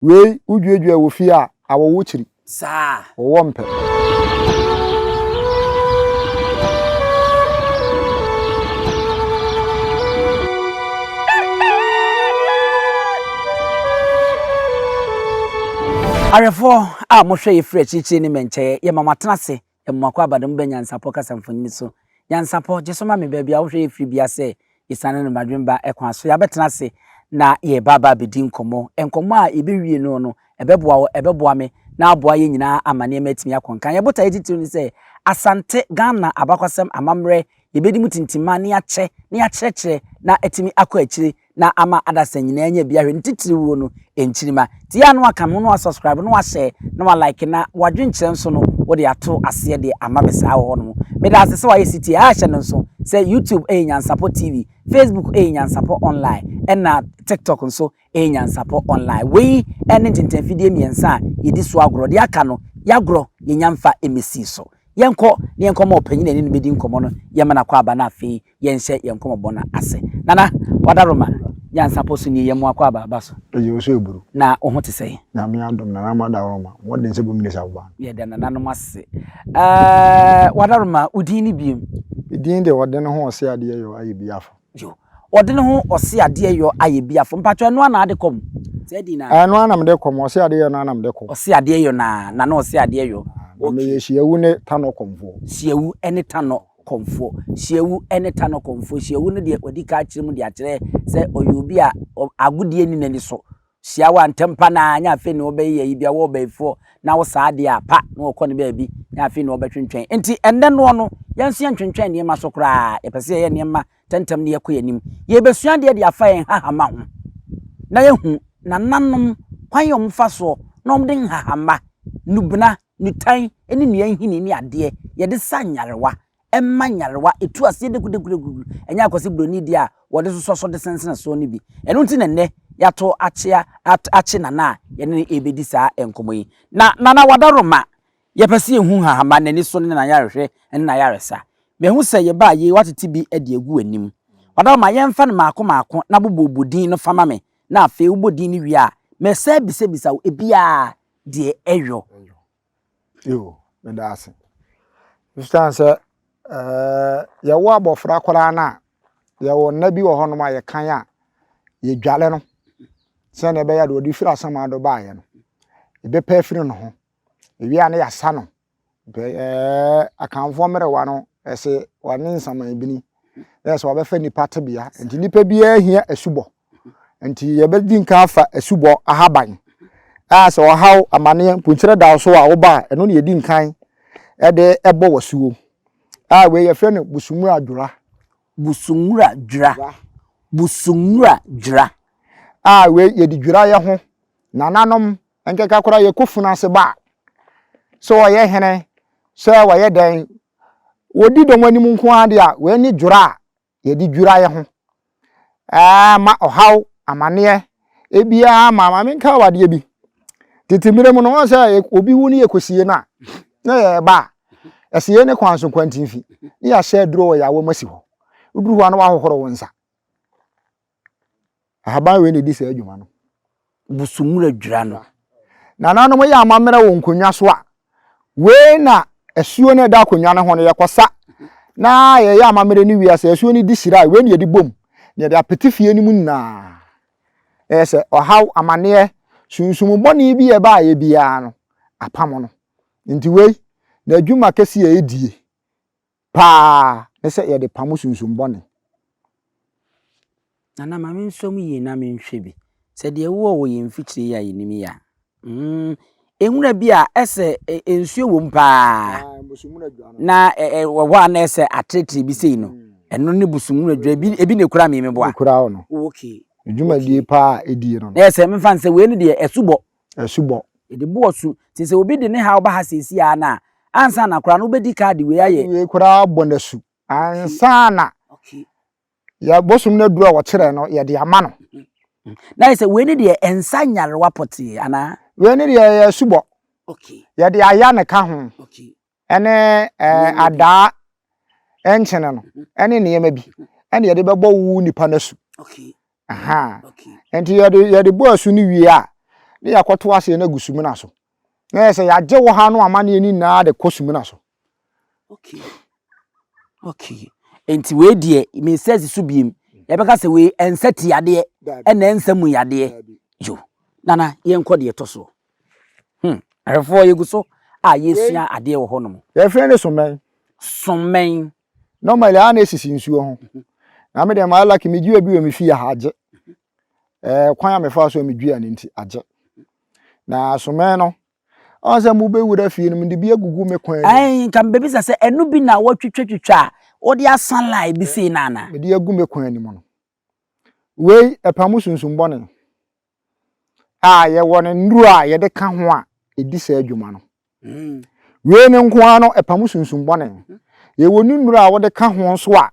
Wei woduadua wɔ fie a, awɔwɔ kyiri. Saa. Wɔwɔ mpɛ. Ahwɛfoɔ a mohwɛ yɛ firi akyirikyiri ne mmɛnkyɛeɛ, yɛma mo atena ase, yɛma mo akwaaba de mo ba Nyansapɔ kasa mfonini so. Nyansapɔ, gye so ma me baabi a wohwɛ yɛ firi biara sɛ Yɛsiane no badwemba kwan so, yɛabɛtena ase na yɛreba aba abɛdi nkɔmmɔ. Nkɔmmɔ a yɛbɛwie no no, ɛbɛboa wo, ɛbɛboa me, na aboa yɛn nyinaa ama nneɛma atumi akɔ nkan. Yɛn botaeɛ titiriw ne sɛ, Asante, Ghana abakɔsɛm, amammerɛ, yɛbɛdi mu tintimma na yɛakyɛ, na yɛakyerɛkyerɛ na atumi akɔ akyire na ama adasa nyinaa anya bi ahwɛ, ne titiriw no, nkyirimma. Nti yɛ a na waka me ho, na wasubscribe, na wahyɛ, na walike, na w'adwenkyerɛ nso no, wode ato aseɛ de ama me saa wɔ hɔnom. Meda ase sɛ wayɛ setie. A Hyɛ no nso sɛ YouTube yɛ Nyansapɔ TV, Facebook yɛ Nyansapɔ Online, ɛna TikTok nso yɛ Nyansapɔ Online. Wei ne ntentanfidie mmiɛnsa a yɛdi so agorɔ. Deɛ aka no, yɛagorɔ, yɛnya mfa mmɛsii so. Yɛnkɔ na yɛnkɔma ɔpanyin a yɛne no bɛdi nkɔmmɔ no, yɛmma no akwaaba na afei yɛnhyɛ yɛn nkɔmmɔbɔ no ase. Nana, Wadaroma, Nyansapɔ so nie, yɛn mmoa kɔ aba aba so. Eye wo so eburu. Na wo ho te sɛn? Nyame adom, Nana Wadaroma, mmɔden sɛ bom ne sa wo ba. Yɛda nananom ase. Ɛɛ, Wadaroma, wo din ne biom? Me din de Ɔde ne ho Ɔse Adeɛ Yɔ Ayɛ Biafo. Yo. Ɔde ne ho Ɔse Adeɛ Yɔ Ayɛ Biafo. Mpakyɛ ɛno ara na ade kɔm? Saa din no ara? Ɛno ara na mede kɔm, Ɔse Adeɛ Yɔ no ara na mede kɔm. Ɔse Adeɛ Yɔ no ara, Nana Ɔse Adeɛ Yɔ. Na meyɛ Hyiawu ne Tanɔ kɔmfoɔ. Hyiawu ne Tanɔ kɔmfoɔ. Hyiawu ne Tanɔ kɔmfoɔ. Hyiawu no deɛ wadi ka akyerɛ mu de akyerɛ sɛ ɔyɛ obi a agodie nni n'ani so. Hyia wo a ntɛm pa no ara nyɛ afei na wɔbɛyɛ ayi bia wɔ ɔbayifoɔ na wo saa deɛ a pa na wɔkɔ ne baabi nyɛ afei na wɔbɛtwentwɛn. Nti ɛnnɛ noɔ no yɛn nso yɛntwentwɛn nneɛma so koraa. Yɛpɛ sɛ yɛyɛ nneɛma ntɛmntɛm na yɛkɔ yɛn anim. Yɛrebɛsua adeɛ de afa yɛn nhahama ho na yɛahu nananom kwan a wɔfa soɔ na wɔde nhahama, nnubena, Nitan ne nnua nhini ne adeɛ yɛde sa nyarewa, ɛma nyarewa ɛtu aseɛ dekudeku, ɛnyɛ akwasi buroni deɛ a wɔde sosɔ so de sensene soɔ no bi. Ɛno nti na nnɛ yɛato akyea akye Nana a yɛne no ɛrebɛdi saa nkɔmmɔ yi. Na Nana Wadaroma, yɛpɛ sɛ yɛhu Hahama n'ani so ne n'ayarehwɛ ne n'ayaresa. Mahu sɛ yɛbaa yei woatete bi de agu w'anim. Wadaroma yɛmfa no maako maako na bobɔbɔ din no fa ma me na afei wobɔ din no wie a mɛsan abisabisa wo ebiara deɛ ɛyɔ. Yo, meda ase. Ɛsiane sɛ ɛɛ yɛwo abɔfra koraa no a, yɛwɔ nna bi wɔ hɔnom a yɛkan a yɛdwale no sɛdeɛ ɛbɛyɛ deɛ ɔde firi asamando baeɛ no, ɛbɛpɛ afiri ne ho. Ewie a na yɛasa no. Ɛɛ Akanfoɔ mmerewa no, ɛse wɔne nsamanbini. Na ɛsɛ wɔbɛfa nipa tebea. Nti nipa biara hia asubɔ. Nti yɛbɛdi nkan afa asubɔ ahaban a sɛ ɔhaw, amaneɛ, mpunkyerɛ da wo so a woba a, ɛno na yɛdi nkan de bɔ w'asuo. A wei yɛfrɛ no busumura dwora. Busumura dwira. Busumura dwira. A wei yɛde dwira yɛ ho. Nananom nkeka koraa yɛkɔ funu ase ba a, sɛ wɔyɛ hene, sɛ wɔyɛ dɛn, wɔdi dɔm anim nko ara deɛ a, wei ne dwira a yɛde dwira yɛ ho ma ɔhaw, amaneɛ, ebiara ma maame nka wɔ adeɛ bi. Tete mmerɛ mu no, wɔn sɛ obi wu ne yɛkɔsie no a, na yɛba a, ɛsɛ yɛn ne kwan so kwantinfi, ne yɛahyɛ aduro wɔ yɛn awɔ mu asi hɔ. Woduru hɔ a na wahohoro wo nsa. Ahaban wei na ɛdi saa adwuma no. Busumura dwira no. Nananom yɛ amammerɛ wɔ nkonnwa so a, wei na asuo no ɛda akonnwa no ho no yɛkɔsa na yɛyɛ amammerɛ no wie a sɛ asuo no di hyira a wei na yɛde bom na yɛde apete fie no mu nyinaa. Ɛyɛ sɛ ɔhaw, amanneɛ, sunsum bɔne bi a ɛbaeɛ biara no apam no. Nti wei n'adwuma kɛse a ɛdie paa ne sɛ yɛde pamo sunsum bɔne. Nana ma me nsɔ mu yie na menhwɛ bi. Sɛ deɛ wowɔ wɔ yɛn mfikyire yi a yɛnim yi a, mm, nwura bi a ɛsɛ nsuo wɔ mu paa. Na wɔ hɔ a na ɛsɛ ateretere bi sei no. Ɛno ne busumwura dwa ebi ebi na ekura mi meboa. Ekura wo no. Okay. Dwumadie paa a edie no. Na ɛsɛ mefa nsɛ wei no deɛ ɛsubɔ. Asubɔ. Yɛde bu ɔso. Nti sɛ obi de ne haw ba ha seesei ara no a, ansa na koraa no wobɛdi ka de wei ayɛ. Wei koraa bɔ no asu. Ansa na yɛ bosom no aduru a wɔkyerɛ no, yɛde ama no. Na ayɛ sɛ wei ne deɛ ɛnsa nyarewa pɔtee anaa? Wei ne deɛ ɛyɛ asubɔ. Yɛde aya na ɛka ho. Ɛne ɛɛ adaa nkyene no ɛne nneɛma bi ɛne yɛde bɛbɔ wo nipa no asu. Aha. Nti yɛde yɛde bɔ asu no wie a, ne yɛakɔto aseɛ no agu sumina so. Na yɛ sɛ yɛagye wo ha no amanneɛ no nyinaa de kɔ sumina so. Okay. Okay. Nti wei deɛ mesɛ si so biem. Yɛbɛka sɛ wei ɛnsɛ ti yadeɛ ɛna ɛnsɛ mu yadeɛ. Yo. Nana yɛnkɔ deɛ ɛtɔ soɔ. Hmm. Ahwɛfoɔ yɛgu so a yɛsua adeɛ wɔ hɔnom. Yɛfrɛ no somɛn. Somɛn. Normally a na esisi nsuo ho. Na me deɛ maa lucky me dua bi wɔ me fie ha agye. Ɛɛ kwan a mefa so a medua no nti agye. Na somɛn no ɔn sɛ mobɛwura fie no mede bi agugu me kwan mu. Ɛn nka mebɛbisa sɛ ɛno bi na wɔtwitwatwitwa a wɔde asa line bi sei no anaa? Mede agu me kwan anim no. Wei ɛpamo sunsum bɔne a yɛwɔ no nnuro a yɛde ka ho a ɛdi saa adwuma no. Mm. Wei no nko ara no ɛpamo sunsum bɔne. Yɛwɔ ne nnuro a wɔde ka ho nso a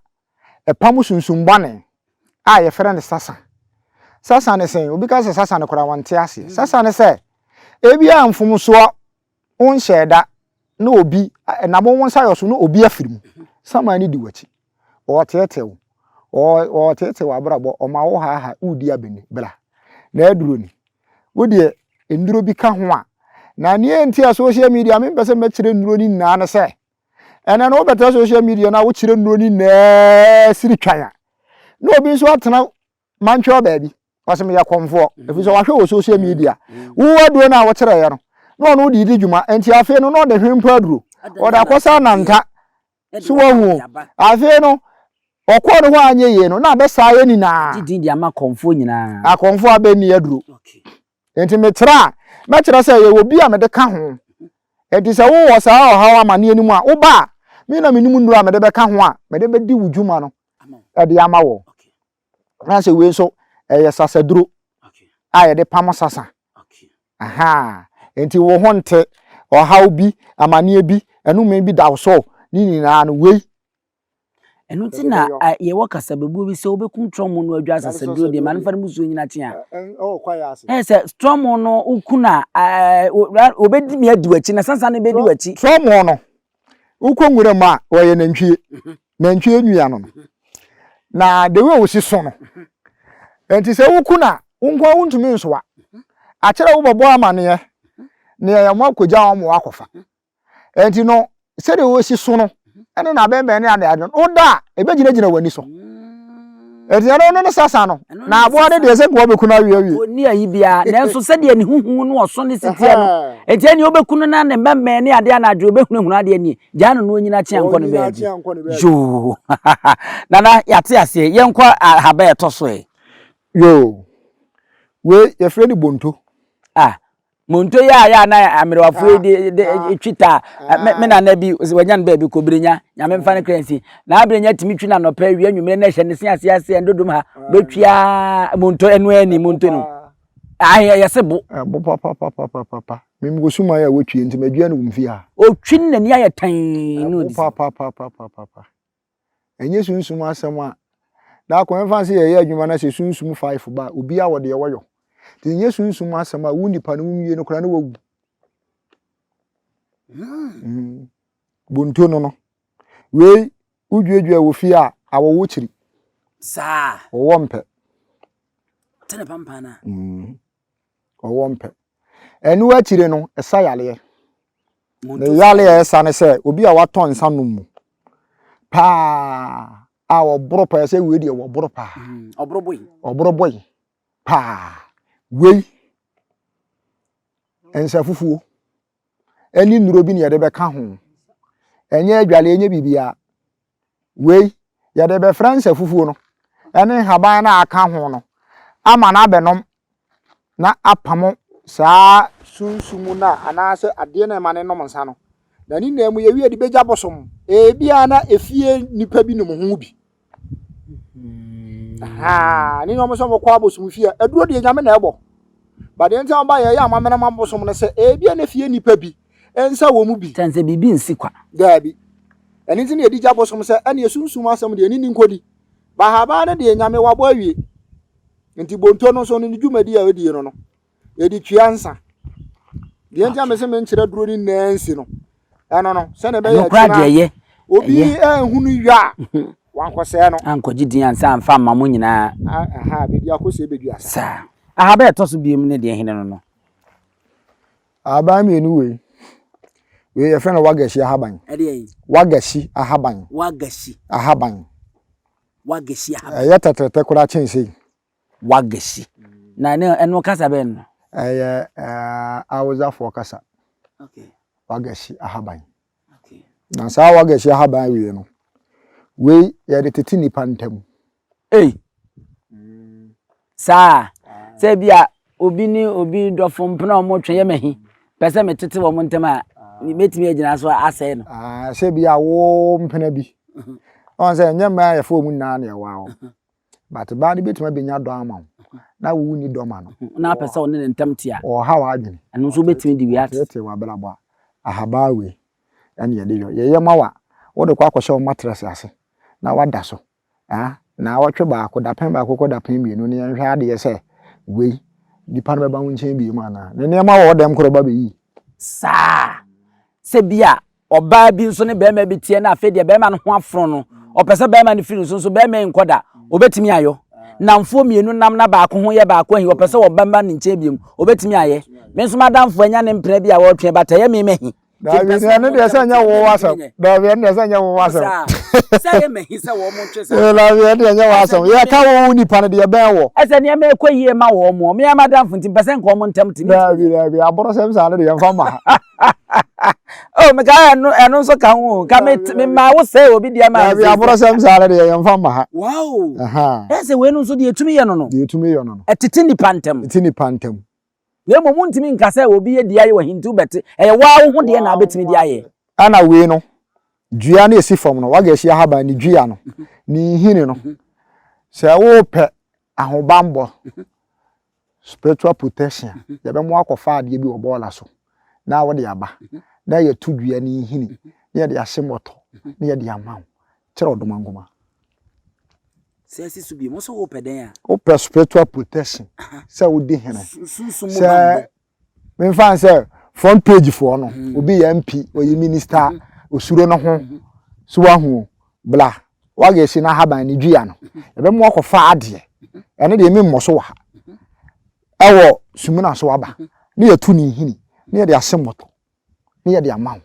ɛpamo sunsum bɔne a yɛfrɛ no sasa. Sasa ne sɛn? Obi ka sɛ sasa no koraa wɔnte aseɛ. Mm. Sasa ne sɛ ebi a mfomsoɔ wonhyɛɛ da na obi nam wo nsa yɔ so na obi afiri mu. Saman no di w'akyi. Ɔreteetee wo. Ɔreteetee w'abrabɔ. Ɔma wo haahaa. Woredi abani. Bra. Na aduro ni. Wo deɛ nnuro bi ka ho a. Na nea enti a social media mempɛ sɛ mɛkyerɛ nnuro no nyinaa ne sɛ, ɛnɛ no wobɛtra social media na wokyerɛ nnuro no nyinaa siri twan a, na obi nso atena mantwerɛ baabi. Ɔsɛ meyɛ kɔmfoɔ. Ɛfiri sɛ wahwɛ wɔ social media. Wo aduro no a wokyerɛeɛ no, na ɔno wode di dwuma. Nti afei no na ɔde hwempo aduro. Ɔde akɔsa ananta. So wahu o? Afei no, ɔkɔɔ ne hɔ anyɛ yie no, na abɛsaa yɛ nyinaa. Gye din de ama akɔmfoɔ nyinaa. Akɔmfoɔ abɛnni aduro. Nti mekyerɛ a, mɛkyerɛ sɛ yɛwɔ bi a mede ka ho. Nti sɛ wowɔ saa ɔhaw amanneɛ no mu a, woba a, me na menim nnuro a mede bɛka ho a, mede bɛdi wo dwuma no de ama wɔ. Na sɛ wei nso, ɛyɛ sasaduro a yɛde pam sasa. Ahaa, nti wo ho nte, ɔhaw bi, amaneɛ bi, ɛnome bi da wo so, ne nyinaa no wei. Ɛno nti na yɛwɔ kasabebuo bi sɛ wobɛkum trɔmo no adwa asasaduro deɛ ma no mfa no musuo nyina kye a. Ɛyɛ sɛ trɔmo no woku no a wɔbɛdi mi adi w'akyi na sansan no bɛdi w'akyi. Trɔmo no wokɔ nwura mu a wɔyɛ nantwie nantwie nua no no na the way osi so no nti sɛ woku na wo nko a wontumi nsoa akyerɛ wobɛbɔ amaneɛ na yɛyɛ mo akɔgya wɔn mo akɔfa nti no sɛdeɛ wɔsi so no ɛne n'abɛnbɛn ne adeade no woda a ɛbɛgyinagyina w'ani so ɛti ɛno no ne sasa no na aboa no deɛ sɛ nkoa bɛku no awie awie. Ɔnni ayi biara nanso sɛdeɛ ne ho hu no ɔso ne siteɛ no ɛnti ɛneɛ wobɛku no na ne mmɛmmɛn ne adeɛ anadwo ɔbɛhunahuna adeɛ nie gyaa no na ɔnyina kye ankɔ no baabi yoo nana yɛate aseɛ yɛnkɔ ahaba ɛtɔ so ɛ. Yoo wei yɛfrɛ no bonto. Ah Monto yi a yɛ a na amerewafo yi de de twi taa me me nana bi wanya no baabi kɔ Birenya nyame mfa no kra nsi na Abirenya tumi twi no anɔpa awia anwummere na ɛhyɛ ne se ase ase ndodom ha bɛtwi a monto ɛno ani monto no ayɛ yɛse bo. Ɛbo papapapapapa mem wɔ suman a wɔtwi nti madua no wɔ mfie ha. Otwi no n'ani ayɛ tann na ɔdi. Ɛbo papapapapapa Ɛnyɛ sunsum asɛm a da ko ɛmfa sɛ yɛyɛ adwuma na sɛ sunsum five ba a obiara wɔ deɛ wɔyɔ. Nti ɛnyɛ sunsum asɛm a wo nipa no wonwie no koraa na wawu. Mm. Bonto no no. Wei woduadua wɔ fie a awɔwɔ kyiri. Saa. Wɔwɔ mpɛ. Tene pampan na. Mm. Wɔwɔ mpɛ. Ɛno akyire no ɛsa yareɛ. Ne yale a ɛsa ne sɛ obi a watɔ nsa nom mu paa a ɔboro paa sɛ wei deɛ wɔboro paa. Mm, ɔboro boi. Ɔboro boi paa. Wei nsa fufuo ɛne nnuro bi na yɛde bɛka ho. Ɛnyɛ adwale ɛnyɛ biribiara. Wei yɛde bɛfra nsa fufuo no ɛne nhaban no a aka ho no ama no abɛnom na apamo saa sunsum no a anaasɛ adeɛ no a ɛma no nom nsa no. Na ne nyinaa mu yɛwie de bɛgya bosom. Ebia na efie nipa bi nom ho bi. Ne nyɛ wɔn sɛ wɔkɔ abosom fie a, aduro deɛ nyame na ɛbɔ. Ba deɛ nti a wɔba yɛyɛ amammerɛ ma bosom no sɛ ebia na efie nipa bi nsa wɔ mu bi. Kyɛn sɛ biribi nsi kwa. Daabi. Ɛno nti na yɛde gya bosom sɛ ɛne sunsum asɛm deɛ ɛne ni nkɔdi. Bahabaa no deɛ nyame wabɔ awie. Nti bonto no nso no ne dwumadi a ɛdie no no, yɛde tua nsa. Deɛ nti a mese menkyerɛ duro no nyinaa nsi no, ɛno no, sɛdeɛ ɛbɛyɛ akyina obi anhunu yɔ a, wankɔsɛe no. Ankɔgye din ansa amfa amma mo nyinaa. Aha, bɛdi akɔsɛe bɛdua sa. Saa. Ahaba a ɛtɔ so biom ne deɛ hene no no. Ahaban mmienu wei. Wei yɛfrɛ no wagashi ahaban. Ɛdeɛ yi. Wagashi ahaban. Wagashi. Ahaban. Wagashi ahaban. Ɛyɛ tɛtrɛtɛ koraa kyɛn sei. Wagashi. Na ɛno ɛno kasa bɛn no? Ɛyɛ ɛɛ Hausafoɔ kasa. Okay. Wagashi ahaban. Okay. Na saa wagashi ahaban wei no, wei yɛde tete nipa ntam. Ei. Saa. Sɛ bi a obi ne obi dɔfo mpena a wɔtwe yɛ mahi pɛ sɛ metete wɔn ntam a mɛtumi agyina so asɛe no. Ah, sɛ bi a wo mpena bi. Ɔn sɛ ɛnyɛ mmaa a yɛfa wɔn nyinaa na ɛwɔ hɔ. But baa no bɛtumi abɛnya dɔ ama wo na wo wonni dɔ ma no. Na apɛ sɛ ɔne ne ntam te a. Ɔha w'adwene. Ɛno nso wobɛtumi de wei ate. Ɔteetee w'abrabɔ a, ahabaa wei ɛne yɛde yɔ. Yɛyɛ ma wo a, wode kɔ akɔhyɛ wo mattress ase na wada so. Ah, naawɔtwe baako, dapɛn baako kɔ dapɛn mmienu ne yɛnhwɛ adeɛ sɛ wei, nipa no bɛba wo nkyɛn bio anaa. Ne nneɛma wɔ hɔ dɛm korɔ ba bɛyi. Saa. Sɛ bi a ɔbaa bi nso ne barima bi teɛ na afei deɛ barima no ho afono no, ɔpɛ sɛ barima no firi ne so nso barima yi nkɔ da, ɔbɛtumi ayɔ. Nnamfoɔ mmienu nam na baako ho yɛ baako ahi, ɔpɛ sɛ ɔba ne nkyɛn biom, ɔbɛtumi ayɛ. Me nso m'adamfo anya ne mpena bi a ɔretwe but ɛyɛ me mahi. Daabi, ɛno deɛ sɛ nyɛ wo asɛm. Daabi, ɛno deɛ sɛ nyɛ wo asɛm. Sɛ yɛ mahi sɛ wɔn mo ntwe saa. Daabi, ɛno deɛ nyɛ wo asɛm. Yɛka wo nipa no deɛ bɛn wɔ. Ɛsɛ nneɛma ɛkɔ yie ma wɔn mo. Me ama damfo nti mpɛ sɛ nka wɔn ntɛm te. Daabi, daabi, aborɔsɛm saa no deɛ yɛmfa mma ha. Oh, meka ɛno ɛno nso ka ho o. Ka me me maa wo sɛ obi deɛ maa me. Daabi, aborɔsɛm saa no deɛ yɛmfa mma ha. Wow. Ɛsɛ wei no nso deɛ ɛtumi yɛ no no. Deɛ ɛtumi yɛ no no. Ɛtete nipa ntɛm. Ɛtete nipa ntɛm. Na mmom wontumi nka sɛ obi yɛ deɛ ayɛ wɔ ahintiw bɛte. Ɛyɛ wo ara wo ho deɛ na wobɛtumi de ayɛ. Ɛna wei no, dua no ɛsi fam no, waga asi ahaban ne dua no, ne nhini no, sɛ wopɛ ahobanbɔ, spiritual protection, yɛbɛmo akɔfa adeɛ bi wɔ bɔɔla so na wode aba na yɛto dua ne nhini na yɛde ahye mmɔtɔ na yɛde ama wo. Kyerɛ ɔdomankoma. Sɛ si so bio, mo nso wopɛ dɛn a? Wopɛ spiritual protection sɛ wodi hene. Sɛ memfa n sɛ front page foɔ no, mm. obi yɛ MP, ɔyɛ minister, mm-hmm. osuro no ho, mm-hmm. so wahu bla, wagye si n'ahaban ne dua no, ɛbɛmo akɔfa adeɛ, ɛno deɛ memmɔ so wɔ ha. Ɛwɔ sumina so aba, ne yɛtu ne nhini, ne yɛde ase mmɔtɔ. ne yɛde ama wo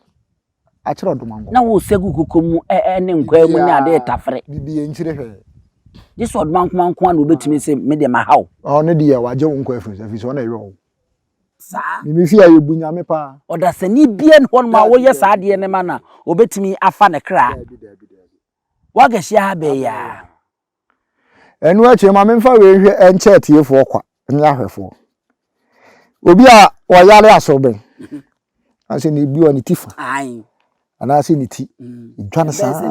akyerɛ ɔdomankoma. Na wosa gu koko mu ne nkwaa mu ne ade retafere. Bibi yɛ nkyire hwee. Gye sɛ ɔdomankoma nko ara na obetumi sɛ me deɛ maha wo. Ɔno deɛ wagye wo nkwa afiri so ɛfiri sɛ ɔna ɛyɛ wo. Saa. Mimi fie a yɛbu nyame paa. Ɔdasani biara nni hɔnom a woyɛ saa adeɛ no ma no a obetumi afa ne kra. Daabi daabi daabi. Woagahyia ha bɛɛ yi ara. Ɛno akyi ma memfa wei nhwɛ nkyɛ atiefoɔ kwa ne ahwɛfoɔ. Obi a ɔyare asorobɛn, anaasɛ ne bi wɔ ne ti fa, anaasɛ ne ti dwa no saa,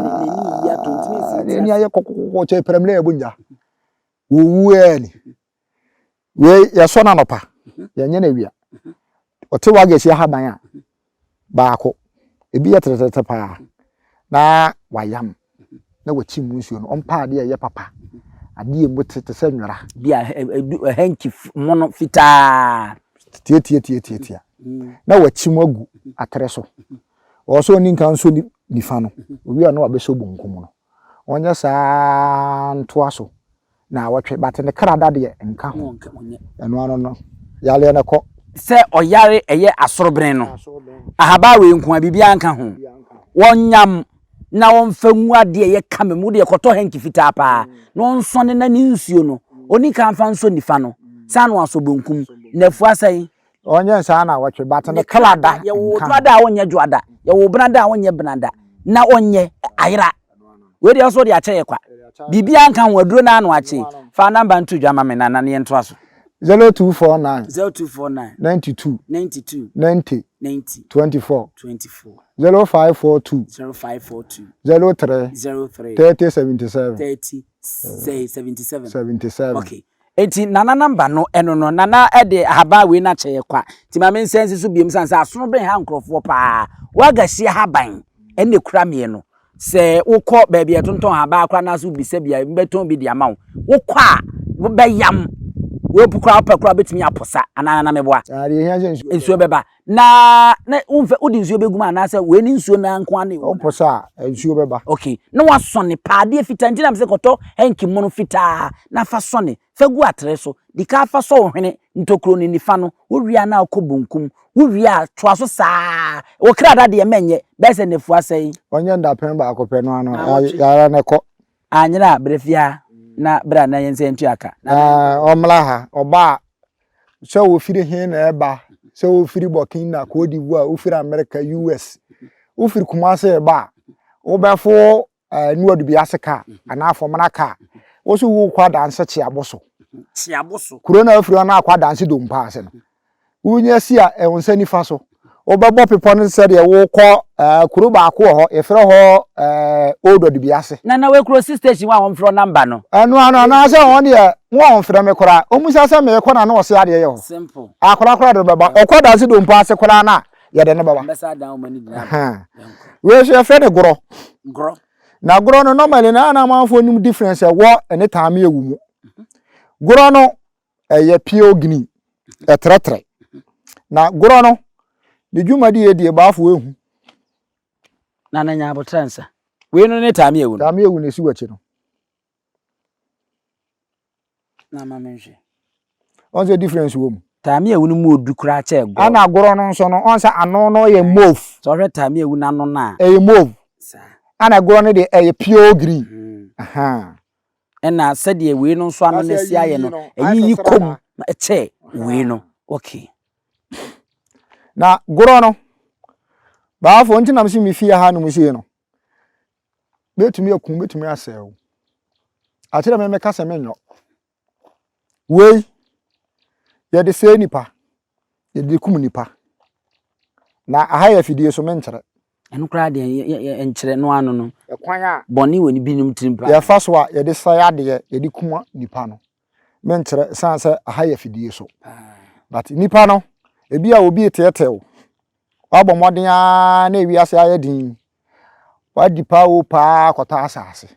n'ani ayɛ kɔkɔkɔkɔ kyɛ pɛrɛmlɛ ɛbɔ ngya, wɔwu ɛɛ ni. Wei yɛsɔ no anɔpa, yɛnyɛ no awia. Ɔte wagasi ahaban a, baako, ebi yɛ tɛtɛtɛ paa, na wayam, na wakyi mu nsuo no. Ɔmpa adeɛ a ɛyɛ papa, adeɛ mu te te sɛ nwera. Bi a hanky mono fitaa. Tiatiatiatiatia. Na wakyi mu agu atere so. Ɔwɔ sɛ ɔni nka nso nifa no, owie a na wabɛsɔ bonkum no. Ɔnyɛ saa ntoa so naawɔtwe but ne kra da deɛ nka ho. Ɛno ano no yareɛ no kɔ. Sɛ ɔyare ɛyɛ asorobene no ahabaa wei nko a biribiara nka ho. Wɔnyam na wɔmfa ngu adeɛ ɛyɛ kama mu wodeɛ kɔtɔ hanky fitaa paa na ɔnsɔne na ne nsuo no ɔni kan mfa nsɔ nifa no saa na wasɔ bonkum na afua sɛn. Ɔnyɛ saa naawɔtwe but ne kra da nka ho. Yɛwoo dwoada a ɔnyɛ dwoada, yɛwoo benada a ɔnyɛ benada na ɔnyɛ ayera. Wei deɛ ɔsɛ ɔde akyɛ yɛ kwa. Biribiara nka ho, aduro no ara na wakye. Fa number no to dwa ma me na na yɛntoa so. 0249. 0249. 92. 92. 90. 90. 24. 24. 0542. 0542. 03. 03. 30 77. 30 77. 77. Okay. Enti Nana number no ɛno no Nana ɛde ahaban wei no akyɛ yɛ kwa. Nti ma me nsa nsi so biom sane sɛ asono bɛn ha nkorɔfoɔ paa. Wagasi ahaban ɛna ekura meɛ no. Sɛ wokɔ baabi a yɛtontɔn habaa koraa anaasɛ wobisa bi a, wɔbɛtɔn bi de ama wo. Wokɔ a, wobɛyam. Wopu koraa wopɛ koraa wobɛtumi aposa anaa na meboa. Ah, deɛ ehia sɛ nsuo Nsuo bɛba. Na na womfɛ wode nsuo bɛgu mu anaasɛ wei ne nsuo no nko ara na ɛwɔ mu? Woposa a, nsuo bɛba. Okay. Na wasɔne paa adeɛ fitaa nti na mesɛ kɔtɔ hanky mono fitaa na fa sɔne. Fa gu atere so. Di kan fa sɔ wo hwene ntokuro no nifa no. Wowie a na wokɔ bonkum. Wowie a toa so saa. Wo kra da deɛ mɛnyɛ. Bɛyɛ sɛ nnafua sɛn? Ɔnyɛ ndapɛn baako pɛ no ano. Naawɔtwe. Yare no kɔ. Anyera a, brɛ fie ha na bra na yɛn nsa ntua ka. Na ɔmmra ha. Ɔba a, sɛ ofiri he na ɛba, sɛ ofiri Burkina, Cote d'Ivoire, ofiri America, US, wofiri Kumasi reba a, wobɛfo eh, Nuadubiase kaa anaa Fɔmena kaa. Wo so wokɔ Adanse Kyeaboso. Kyeaboso. Kuro no a wofiri hɔ no akɔ Adanse Dompa ase no. Wonya si a, ɛwɔ nsa nifa so. Wobɛbɔ bepɔ no sɛdeɛ wokɔ eh, kuro baako wɔ hɔ, yɛfrɛ hɔ eh, Old Adubiase. Na na wei kuro si station hɔ a wɔmfrɛ number no. Ɛno ano anaasɛ wɔn deɛ mo a wɔmfrɛ me koraa, wɔmmisa sɛ merekɔ na na ɔse adeɛ yɛ hɔ. Simple. Akora koraa de no bɛba. Ɔkɔ Adanse Dompo ase koraa no a, yɛde no bɛba. Mbɛsa adan wɔn ani gyina aba. Wei nso yɛfrɛ no gorɔ. Gorɔ. Na gorɔ no normally na na amanfoɔ nim difference ɛwɔ ɛne taame ewu mu. Gorɔ no ɛyɛ pure green, ɛtrɛtrɛ. Na gorɔ no ne dwumadi yɛ deɛ baafo ehu. Na na nya abotra nsa. Wei no ne taame ewu no. Taame ewu na esi w'akyi no. Na ma menhwɛ. Ɔn sɛ difference wɔ mu. Taame ewu no mu odu koraa kyɛ gorɔ. Ɛna gorɔ no nso no ɔn sɛ ano no yɛ mauve. Sɛ ɔhwɛ taame ewu n'ano no a. Ɛyɛ mauve. Saa. Ɛna gorɔ no deɛ ɛyɛ pure green. Hmm. Ɛna sɛdeɛ wei no nso ano no asi ayɛ no, ɛyiyi kɔ mu kyɛ wei no. Okay. Na gorɔ no, baafo nti na mese me fie ha nom sei no, bɛtumi aku bɛtumi asɛe wo. Akyerɛ me meka sɛ menyɔ. Wei, yɛde sɛe nipa, yɛde kum nipa. Na aha yɛ afidie so menkyerɛ. Ɛno koraa deɛ nkyerɛ no ano no. Ɛkwan a bɔne wɔ ne binom tirim paa. Yɛfa so a yɛde sɛe adeɛ, yɛde kum nipa no. Menkyerɛ ɛsiane sɛ aha yɛ afidie so. But nipa no, ebi a obi reteɛteɛ wo, wabɔ mmɔden ara na ewiase ayɛ den, wadi paa o paa kɔtɔ asase.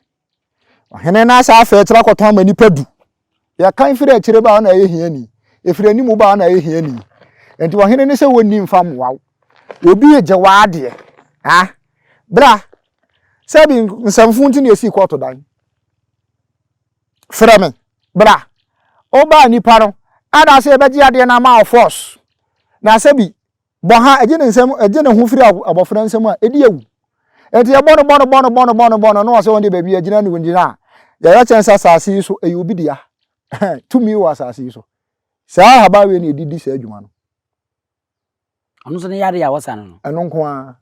Ɔhene no asa afɛ akyire akɔtɔn ama nnipa du. Yɛkan firi akyire ba a na ɛyɛ hiani, ɛfiri anim ba a na ɛyɛ hiani. Nti ɔhene no sɛ wɔnni mfa mmoa wo. Obi regye w'adeɛ. Ha? Bra. Sɛbi nsɛmfo nti na ɛsii kɔɔto dan. Frɛ me. Bra. Wobaa nipa no, anaasɛ yɛbɛgye adeɛ no ama wo force. Na sɛbi Bɔ ha, ɛgye ne nsam, ɛgye ne ho firi abɔfra nsam a, ɛdi awu. Enti yɛbɔ no, bɔ no, bɔ no, bɔ no, bɔ no, bɔ no, na ɔsɛ wɔn de baabi agyina ne wɔn gyina a, yɛyɛ kyɛn sɛ asase yi so, ɛyɛ obi dea. Tumi wɔ asase yi so. Saa ahaban wei na yɛde di saa adwuma no. Ɔno nso ne yare a wɔsa no no. Ɛno nko ara.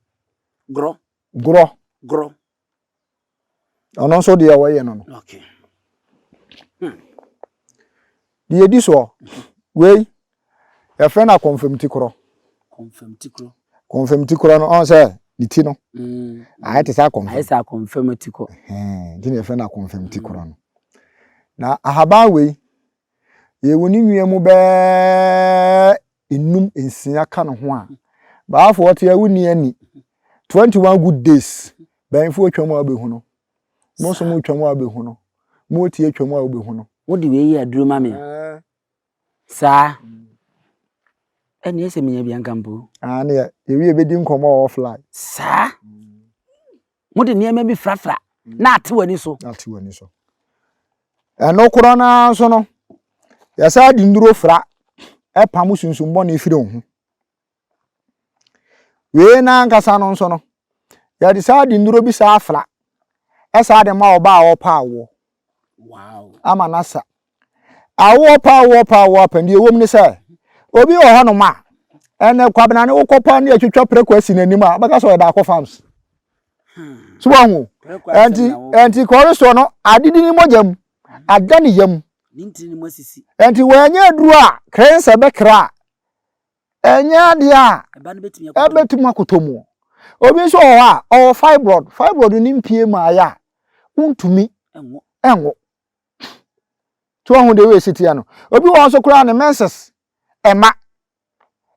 Gorɔ. Gorɔ. Gorɔ. Ɔno nso deɛ wɔyɛ no no. Okay. Hmm. Deɛ ɛdi soɔ, wei yɛfrɛ no akɔnfam ti korɔ. Kɔnfam ti korɔ. Kɔnfam ti korɔ no, ɔn sɛ ne ti no ayɛ te sɛ akɔnfam. Ayɛ sɛ akɔnfam ti kɔ. Nti na yɛfrɛ no akɔnfam ti korɔ no. Na ahaban wei, yɛwɔ ne nua mu bɛɛ nnum nsia ka ne ho a, baafoɔ te a wonni ani. 21 good days, bɛnfoɔ twam a wobɛhu no. Bosom twam a wobɛhu no. Motie twam a wobɛhu no. Wode wei yɛ aduro ma me. Saa. Ɛne ɛsɛ menya bi anka mpo. Ah, ne yɛwie bɛdi nkɔmmɔ wɔ offline. Saa. Mode nneɛma bi frafra na ate w'ani so. Na ate w'ani so. Ɛno korɔ no ara nso no, yɛsan de nnuro fra ɛpam sunsum bɔne firi wo ho. Wei no ankasa no nso no, yɛde saa de nnuro bi saa fra ɛsaa de ma ɔbaa a ɔpɛ awoɔ ama no asa. Awoɔ pɛ awoɔ pɛ awoɔ apɛ deɛ ɛwɔ mu ne sɛ obi wɔ hɔnom a ɛnɛ kwabena ne wokɔ pa ne atwitwa prɛko asi n'anim a wobɛka sɛ ɔyɛ daakɔ farms. So wahu ɛnti ɛnti kɔre no adidi ne mogya mu ada ne yam ɛnti wɔanyɛ aduro a krɛnsɛ bɛkra a ɛnyɛ adeɛ a ɛbɛtumi akɔtɔ mu. Obi nso wɔ hɔ a ɔwɔ fibroid fibroid ne mpie mu ayɛ a wontumi ɛnwo. So wahu deɛ wei si teɛ no obi wɔ hɔ nso koraa ne menses ɛma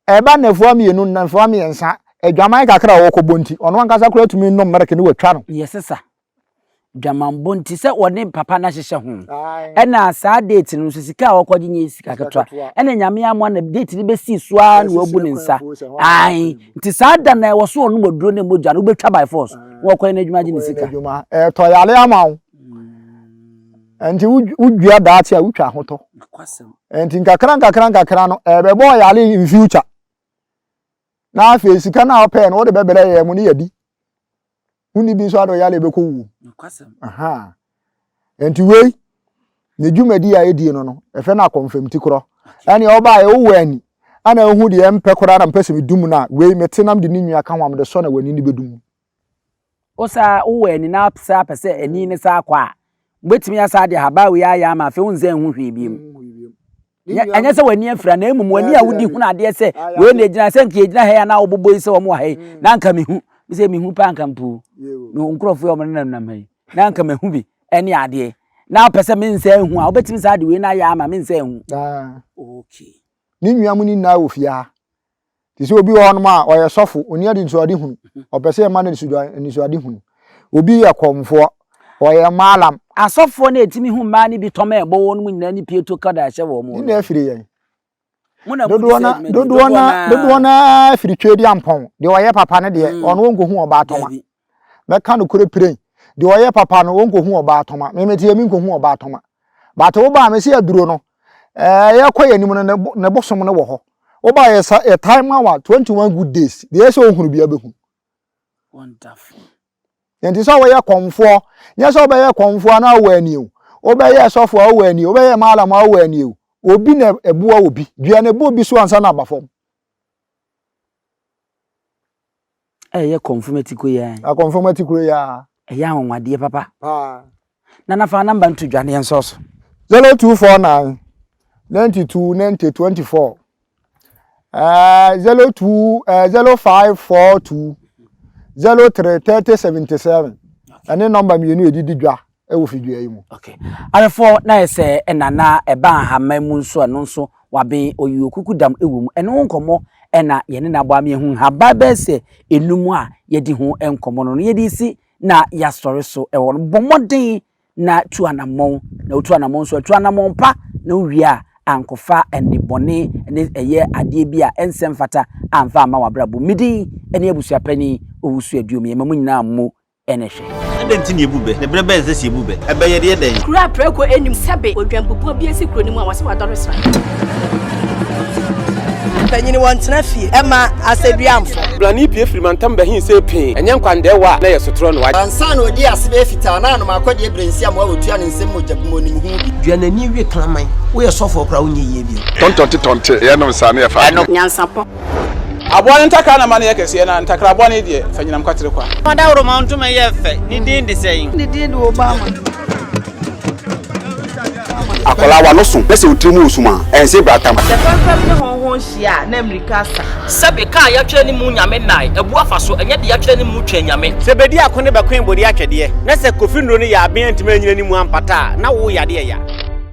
ɛba nnafua mmienu nnafua mmiɛnsa adwaman kakra a wɔkɔbɔ nti ɔno ankasa koraa tumi nom mɛrɛke ne watwa no. Yɛsesa. Dwamanbɔ nti sɛ wɔne papa no ahyehyɛ ho. Ɛna saa date no nso sika a wɔkɔgye nyɛ sika ketewa. Ɛna Nyame amoa na date no bɛsii so ara na wabu ne nsa. Ae, nti saa da no a ɛwɔ so ɔnom aduro ne mogya no wobɛtwa by force na wɔkɔyɛ n'adwuma gye ne sika. Ɛtɔ yare ama wo. Nti wodua daakye a wotwa ahotɔ. Nti nkakra nkakra nkakra no ɛbɛbɔ yare in future. Na afei sika no a wopɛɛ no wode bɛbrɛ yɛn mo ne yɛdi. Wonni bi nso ade ɔyare bɛkɔ wuo. Nti wei ne dwumadi a ɛdie no no ɛfɛ no akɔmfamti korɔ. Ɛne ɔbaa yɛ wowɔ ani ana ehu deɛ mpɛ koraa na mpɛ sɛ medum no a wei mete nam de ne nwi aka ho a mede sɔ na w'ani no bɛdum. Wo saa wowɔ ani na saa pɛ sɛ ani no saa kɔ a wobɛtumi asa de ahabaa wei ayɛ ama afei wonsan nhu hwee biom. Ɛnyɛ sɛ w'ani afira na mmom w'ani a wodi hunu adeɛ sɛ wei na ɛgyina sɛ nka yɛgyina ha yi anaa wobobɔ yi sɛ wɔn wɔ ha yi mm. na anka mehu sɛ mehu paa anka mpo mehu nkurɔfoɔ yi wɔn nenam ha yi na anka mehu bi ɛne adeɛ na wopɛ sɛ mensa ehu a wobɛtumi saa de wei na ayɛ ama mensa ehu. Okay. Ne nua mu ne nyinaa wɔ fie ha. Te sɛ obi wɔ hɔnom a ɔyɛ sɔfo, ɔnni anisoadehunu, ɔpɛ sɛ yɛma no anisoadehunu. Obi yɛ kɔmfoɔ, ɔyɛ maalam. Asɔfoɔ no a ɛtumi hu mmaa no bi tɔma a ɛbɔ wɔn mu nyinaa ne pieto kɔda a ɛhyɛ wɔn Ne no. nyinaa firi yɛn. Mo na modi Dodoɔ saa no dwumadie dodoɔ dodoɔ no no ara. dodoɔ no ara firi Tweaduampɔn. Deɛ ɔyɛ papa no deɛ, ɔno ɔnkɔhu ɔbaa tɔma. Dabi. Mɛka nokorɛ piren. Deɛ ɔyɛ papa no, ɔnkɔhu ɔbaa tɔma. Me mete yɛ menkɔhu ɔbaa tɔma. But woba a mese aduro no, ɛɛ yɛkɔ yɛn anim no ne bosom no wɔ hɔ. Woba a yɛsa yɛ time ma wa 21 good days. Deɛ ɛsɛ ohunu bia bɛhu. Wonderful. Nti sɛ woyɛ kɔmfoɔ, nyɛ sɛ wobɛyɛ kɔmfoɔ anaa wowɔ ani o. Wobɛyɛ sɔfo a wowɔ ani o, wobɛyɛ malam a wowɔ ani o. Obi na ɛboa obi. Dua na ɛbɔ obi so ansa na aba fam. Ɛyɛ kɔnfomati yi ara. Akɔnfomati kuro yi ara. Ɛyɛ anwanwadeɛ papa. Paa. Nana fa namba nto dwa na yɛn sɔɔ so. 0249 92 90 24 uh, 02 uh, 0542 03 30 77 ɛne nɔmba mmienu yɛde di dwa wɔ fidua yi mu. Okay. Ahwɛfoɔ na yɛ sɛ ɛna na ɛba nhama mu nso ɛno nso waben oyi okuku dam wɔ mu. Ɛno ho nkɔmmɔ ɛna yɛne no abɔ ama yɛhu nhaban bɛyɛ sɛ enum a yɛdi ho nkɔmmɔ no no yɛde si na yɛasɔre so ɛwɔ no. Bɔ mmɔden na tu anammɔn na wotu anammɔn nso atu anammɔn pa na wowie a ankɔfa nnebɔne ne ɛyɛ adeɛ bi a ɛnsɛ mfata amfa amma w'abrabɔ. Me din ne abusuapanin Owusu Aduom. Yɛma mo nyinaa mmo ne hwɛ. Adɛn nti na yebu bɛ? Na berɛ bɛn na ɛsɛ sɛ yebu bɛ? Ɛbɛ yɛ deɛ dɛn? Kuro a prako nnim sɛbe odwanbubuo bi asi kuro no mu a wɔse wadɔre sran. Mpanyini wɔntena fie ɛma asɛduamfo. Blani pue firi mantam bɛhe see pee, ɛnyɛ nkwandɛɛwa a na ɛyɛ sotorɔ na wagye. Ansa na ɔdii ase bɛyɛ fitaa na anom akɔdeɛ berɛ nsi amoa wɔtua ne nsam mogya gu mu ɔnim ho bi. Dua n'ani we kraman. Woyɛ sɔfoɔ koraa wonyɛ yie bio. Tɔntɔnte tɔnte yɛnom saa ne yɛfa adeɛ. Nyansapɔ. Aboa no ntakra na ma no yɛ kɛseɛ, na ntakra bɔne deɛ, fa nyinam kwatere kwa. Ɔdawuroma ntoma yɛ fɛ, ne din de sɛn? Ne din de Obama. Akwadaa w'ano so na sɛ wo tiri mu resum a, ɛnse bratam. Sɛ fɛmfɛm ne hɔnhɔn hyia a, na mmirika asa. Sɛbe ka a yɛatwerɛ ne mu Nyame nnae, abu afa so, ɛnyɛ deɛ yɛatwerɛ ne mu Twɛn Nyame. Sɛ bedi ako ne bɛkoe bode atwɛdeɛ, na sɛ Kofi nnuro no yɛ aben antumi anyina ne mu ampata a, na wo yadeɛ ya.